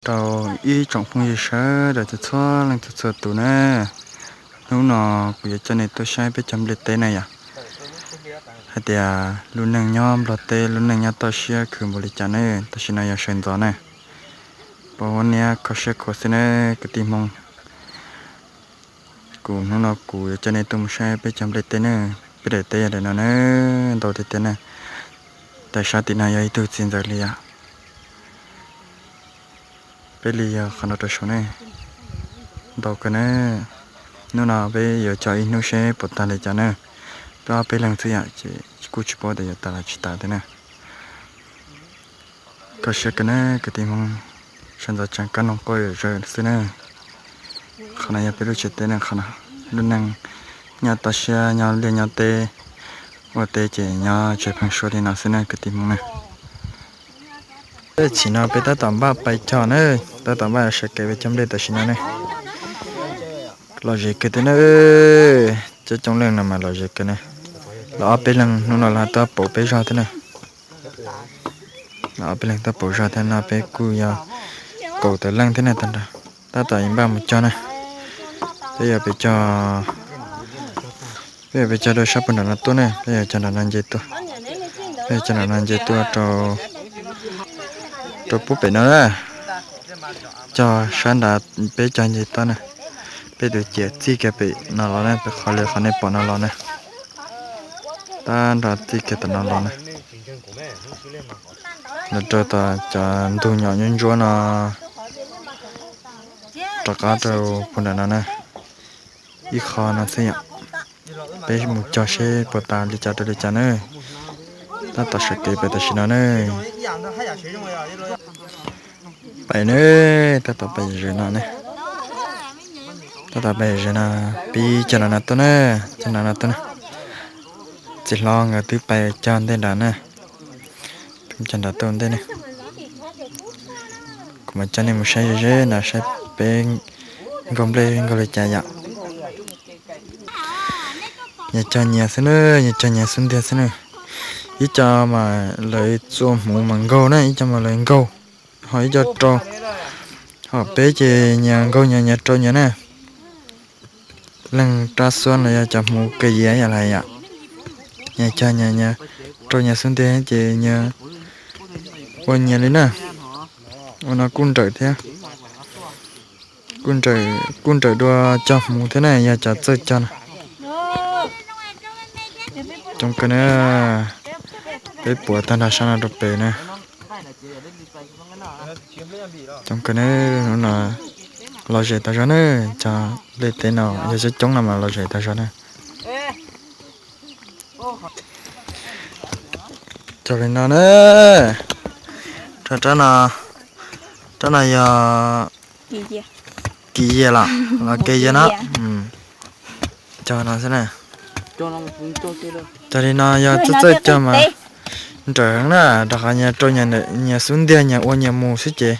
Rau ib tsoom phooj ywg sawv daws txhua leej txhua tus na, hnub no kuv yuav coj nej tuaj saib peb cov nplej teb na yom. Hais tias lub neej nyob Nplog teb, lub neej nyob toj siab khwv npaum li cas ne, tam sim no yog sawv ntxov na. Pom ua niab kho siab khuav xwb na kwv tij Hmoob. Kuv hnub no kuv yuav coj nej tuaj mus saib peb cov nplej teb na, peb daim teb yog daim no na, ntau tiag tiag na. Daim sab tim no yog ib tug txiv ntxawm li yom. Peb li yog qhov no rau saum ne, ntau kawg na. Hnub no peb yuav cog ib hnub seb puas tag li cas na. Peb ob peb leeg xwb yom, ces kuj tsis paub tias yuav tas los tsis tas thiab na. Kho siab kawg na kwv tij Hmoob, sawv ntxov tseem kab noog quaj zom zaws xwb na. Qhov no yog peb lub tsev teb na, qhov no lub neej nyob toj siab nyob liaj nyob teb, ua teb ces nyob tsev pheeb suab li no xwb na kwv tij Hmoob na. Tam sim no peb tab tom npaj pais cog na, tab tom npaj sawv kev pais cog nplej tam sim no ne. Lom zem kawg thiab na, coob coob leej no mas lom zem kawg na. Los ob peb leeg hnub no los tuaj pauv peb zog thiab na. Los ob peb leeg tuaj pauv zog thiab no peb kuj yog kaum tawm leej thiab na. Tab tom npaj mus cog na. Peb yuav pais cog, peb yuav pais cog rau sab puag nram no tuaj na, peb yuav cog nram no nce tuaj. Peb yuav cog nram no nce tuaj rau, rau puag pem no na. Cog sab nrad, peb cog nce tuaj na. Peb tus ciam txij kiag pem no los na, pem qhov li qhov nej pom no los na. Tab nrad txij kiag tom no los na. Los rau tom cov ntug nyom nyuaj ntsuab no, rov qab rau puag nram no na. Ib qho no xwb yom. Peb mus cog seb puas tas li cas rau li cas na. Tab tom sawv kev pais tam sim no na. Pais na, tab tom pais zem no ne. Tab tom pais zem no, pib cog nram no tuaj na, cog nram no tuaj na. Txiv hlob nkawd twb pais cog ntej nrad na. Peb cog nrad tuaj ntej ne. Kuv mam coj nej mus saib ze ze nrad saib peb nkaug nplej nkaug li cas yom. Nyias cog nyias xwb na, nyias cog nyias xub ntiag xwb na. Ib co mas lawv txua hmuv mas nkaug na, ib co mas lawv nkaug, ho ib co rau. Ho peb ces nyias nkaug nyias, nyias rau nyias na. Leej rab xuab los yog cov hmuv kawg yias yam li yom. Nyias cog nyias, nyias rau nyias xub ntiag ces nyias ua nyias li na. Ua no kuj nrawm thiab. Kuj nrawm, kuj nrawm dua cog hmuv thiab na, yog cov txawj cog na. Coob kawg na, peb puav tag nrho sab no rau pem na. Coob kawg na, hnub no lom zem tag zog na, cog nplej teb no yog coob coob no mas lom zem tag zog na. Cog li no na, rab no, rab no yog kis yias los, los kis yias no. Cog no xwb na. Cog li no yog txawj txawj cog mas nrawm heev na, rau qhov nyias rau nyias xub ntiag, nyias ua nyias mus xwb ces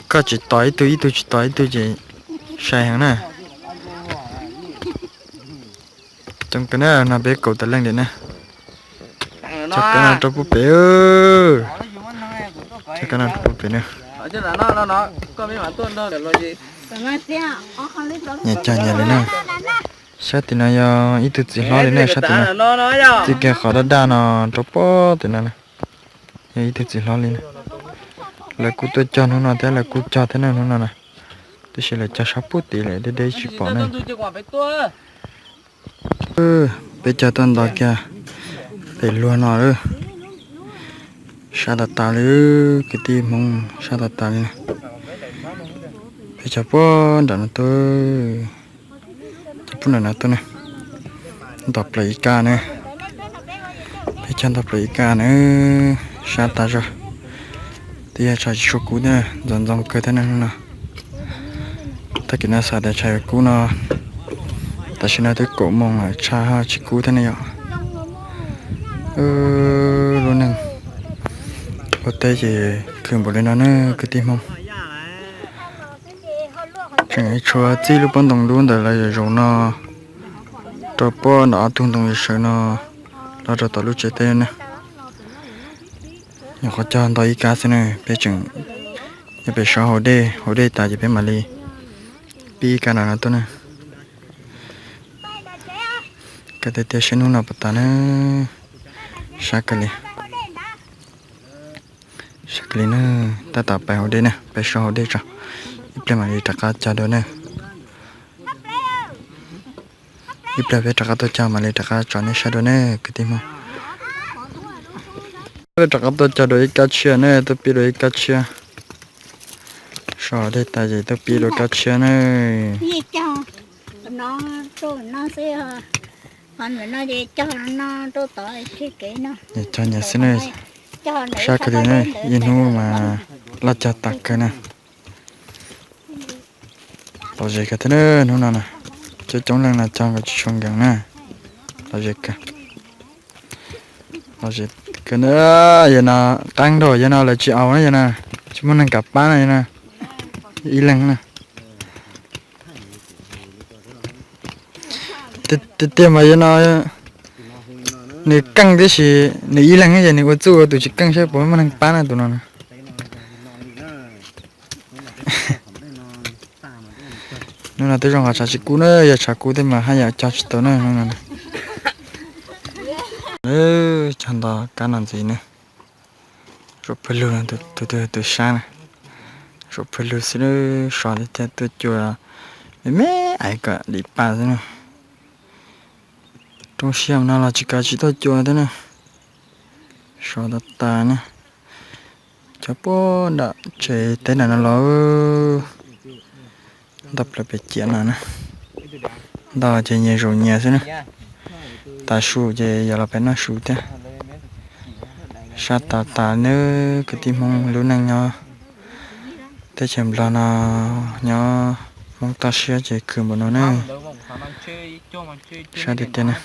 koj tsis tos ib tug, ib tug tsis tos ib tug ces sai heev na. Coob kawg na, no peb kaum tawm leej li na. Cog kab no rau puag pem, cog kab no rau puag pem na. Nyias cog nyias li na. Sab tim no yog ib tug txiv hlob li na, sab tim no. Txij kiag qhov daj daj no rau puag tim no na, yog ib tug txiv hlob li na. Lawv kuj tuaj cog hnub no thiab, lawv kuj cog thiab na hnub no na. Tab sis lawv cog sab puag tim lawm deb deb tsis pom ne. Peb cog tuaj nto kiag pem luag no lawm. Sab tas tas li, kwv tij Hmoob, sab tas tas li. Peb cog puag nram no tuaj, cog puag nram no tuaj na. Nto plaws ib kab na. Peb cog nto plaws ib kab na, sab tas zog. Twb yog tshav tsis tshua kub thiab, ntxoov ntxoo kawg thiab na hnub no. Tag kis no xav tias tshav yuav kub no, tam sim no twb kaum moos lawm tshav ho tsis kub thiab ne yom. Lub neej ua teb ces khwv npaum li no na kwv tij Hmoob. Tseem tshuav txij lub pob ntoos dub ntawd los zaum no rau puag nram ob tug ntoo sawv no los rau tom lub tsev teb na. Nyuam qhuav cog nto ib kab xwb na, peb tseem Yog peb so haus dej, haus dej tas ces peb mam li pib kab no no tuaj na. Kawg tiag tiag seb hnub no puas tas na. Sab kawg li. Sab kawg li na. Tab tom pais haus dej na, peb so haus dej tso, ib pliag mam li rov qab cog dua na. Ib pliag peb rov qab tuaj cog mam li rov qab tso nej saib dua na kwv tij Hmoob. Peb rov qab tuaj cog dua ib kab tshiab na, tuaj pib dua ib kab tshiab. So dej tas ces tuaj pib dua kab tshiab na. Cog nyias xwb na. Sab kawg li na, ib hnub mas laj cog tas kawg na. Lom zem kawg thiab na hnub no na. Coob coob leej no cog nkawd tsis tshua nkees na. Lom zem kawg. Lom zem kawg na. Yog no qeeb nrog yog no lawv tsis aus na, yog no tsis muaj neeg kam pab na, yog no ib leeg na. Tiag tiag mas yog no nws keej tib si, nws ib leeg ces nws ua txuj ua tus tsis keej saib puas muaj neeg pab na tus no na. Hnub no twb zoo qhov tshav tsis kub na, yog tshav kub tej mas haj yam cog tsis tau na hnub no. Cog nto kab no ntxiv na. Zaum pawg lug, tus twg tus sab na. Zaum pawg lug xwb, so thiab tuaj cua me me ais kom lim paj xwb na. Rau siab no los tsis kav tsis tuaj cua thiab na. So tas tas na. Cov puag nram tsev teb nram no los ntog plaws pem ciam no na. Ntog ces nyias zaum nyias xwb na. Tav su ces yog los pem noj su thiab. Sab tas tas nawb kwv tij Hmoob, lub neej nyob teb chaws Nplog no, nyob Hmoob toj siab ces khwv npaum no na. Sab tiag tiag na.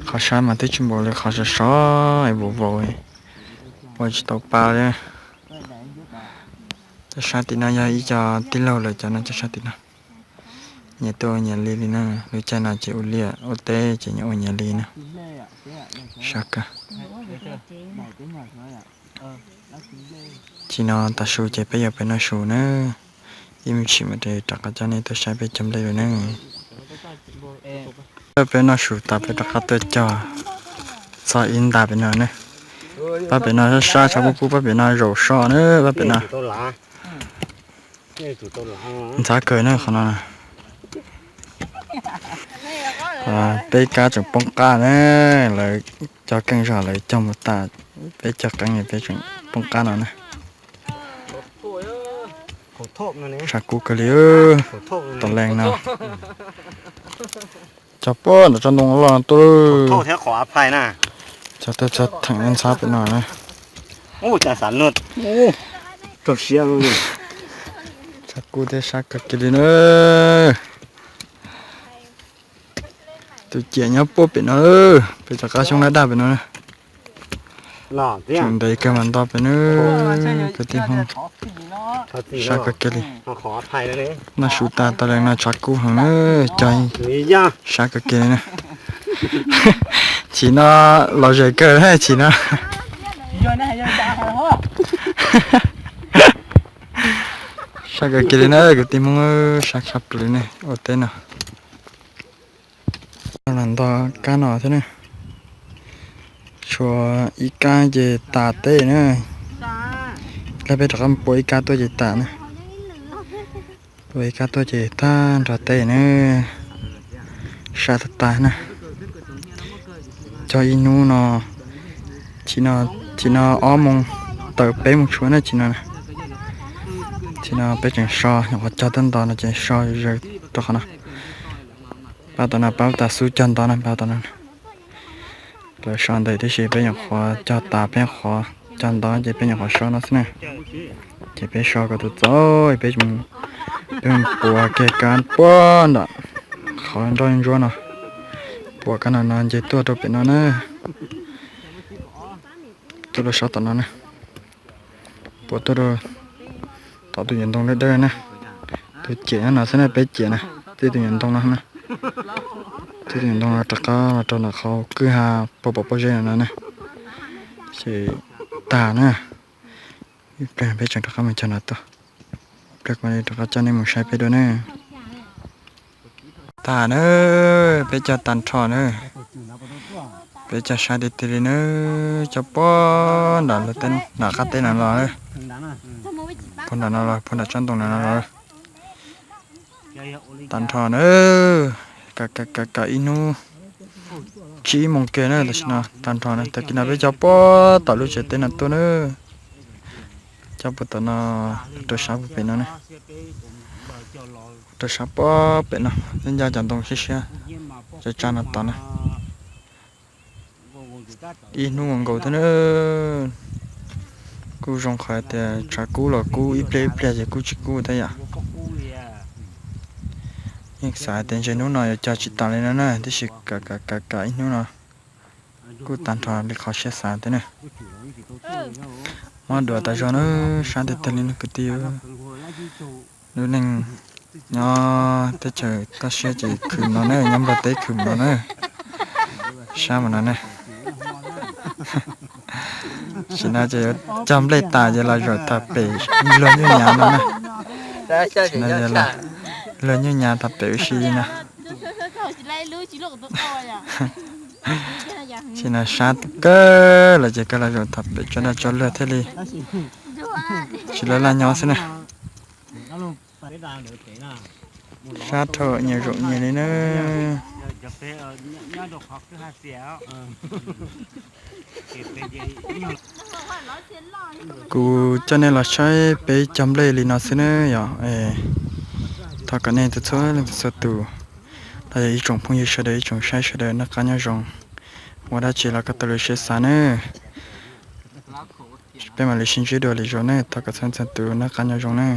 Qhov sab mas twb tsis npaum li qhov sov sov es vus vaus, ua tsis tau pa li. Cov sab tim no yog ib co tij laug lawv cov no, cov sab tim no. Nyias tuaj ua nyias li li na, lub caij no ces ua liaj ua teb ces nyias ua nyias li na. Sab kawg. Tsis no tav su ces peb yuav pem noj su na. Ib me ntsis mam rov qab coj nej tuaj saib peb cog nplej lawm na. Peb noj su tas peb rov qab tuaj cog txog ib nta pem no na. Pab pem no sab sab kub kub, pab pem no zaum so na, pab pem no. Ntxhab kawg na qhov no. Peb kab tseem poob qab na, lawv cog keej zog lawv cog mus tas, peb cog qeeb peb tseem poob qab no na. Tshav kub kawg li, tom lees no. Cog puag nram tsob ntoo loj tuaj. Cog tuaj cog theem ntxhab pem no na. Tshav kub thiab sab kawg kiag li na. Tus ciam nyob puag pem no, peb rov qab xyoob lab daj pem no na. Tseem ntev kawg mas nto pem na, kwv tij Hmoob. Sab kawg kiag li. Noj su tas tas lees no tshav kub heev na, cog sab kawg kiag li na. Chim no lom zem kawg na chim no. Sab kawg kiag li na kwv tij Hmoob, sab tshaj plaws li ne ua teb no. Los nto kab no thiab na. Tshuav ib kab ces tas teb na. Lawv peb rov qab pua ib kab tuaj ces tas na. Pua ib kab tuaj ces tag nrho teb na. Sab tag tag na. Cog ib hnub no, chim no, chim no ob moos tawm peb moos tshuav na chim no. Chim no peb tseem so, nyuam qhuav cog tag nto no ces so zaws rau qhov no. Pab tom no pab tas xub cog nto na, pab tom no. Lawv so ntev tib si peb nyuam qhuav cog tas peb nyuam qhuav cog nto ces peb nyuam qhuav so no xwb na. Ces peb so kom tus txaus peb, peb mus puas kiag kab puag nram qhov nroj ntsuab no. Puas kab no no nce tuaj rau pem no na. Tuaj rau sab tom no na. Puas tuaj rau tom tus nyuam ntoo dawb dawb na. Tus ciam nyob no xwb na, peb ciam na, txij tus nyuam ntoo no na. Txij tus nyuam ntoo no rov qab los rau nram qhov kwj ha puag pom pob zeb no na. Ces tag na. Peb tseem rov qab mus cog no tuaj, peb rov qab coj nej mus saib peb dua na. Tag na, peb cog tag nrho na. Peb cog sab tiag tiag li na, cog puag nram lawv tej nram qab teb no los, puag nram no los, puag nram tsob ntoo nram no los. Tag nrho na, ka ka ka ib hnub tsib moos kiag na, tam sim no tag nrho na, tag kis no peb cog puag tom lub tsev teb no tuaj na. Cog puag tom no, rau sab puag pem no na, rau sab puag pem no, nyob ncaj cov ntoo siab siab, cov tsa no tod na. Ib hnub nkaus thiab na. Kuj zoo qhov tias tshav kub los kub, ib pliag ib pliag ces kuj tsis kub thiab yom. Yeej xav hais tias ntshe hnub no yuav cog tsis tas li no na, tiam sis ka ka ka ka ib hnub no kuj tag nrho li qhov siab xav thiab na. Muab dua tas zog na, sab tiag tiag li na kwv tij. Lub neej nyob teb chaws toj siab ces khwv no na, nyob Nplog teb khwv no na. Sab mas no na. Tam sim no ces yuav cog nplej tas ces los zaum tham pem luag nyuj nyav no na. Tam sim no luag nyuj nyav tham pem ua si li no. Tam sim no sab kawg los ces kawg los zaum tham pem tso dag tso luag thiaj li. Tsis laj laj nyob xwb na. Sab dhau nyias zaum nyias li na. Kuv coj nej los saib peb cog nplej li no xwb na yom. Thov kom nej txhua leej txhua tus los yog ib tsoom phooj ywg sawv daws, ib tsoom saib sawv daws noj qab nyob zoo, ua dab tsi los koj tau lub siab xav na. Peb mam li sib ntsib dua lwm zaus na, thov kom txhua txhua tus noj qab nyob zoo na.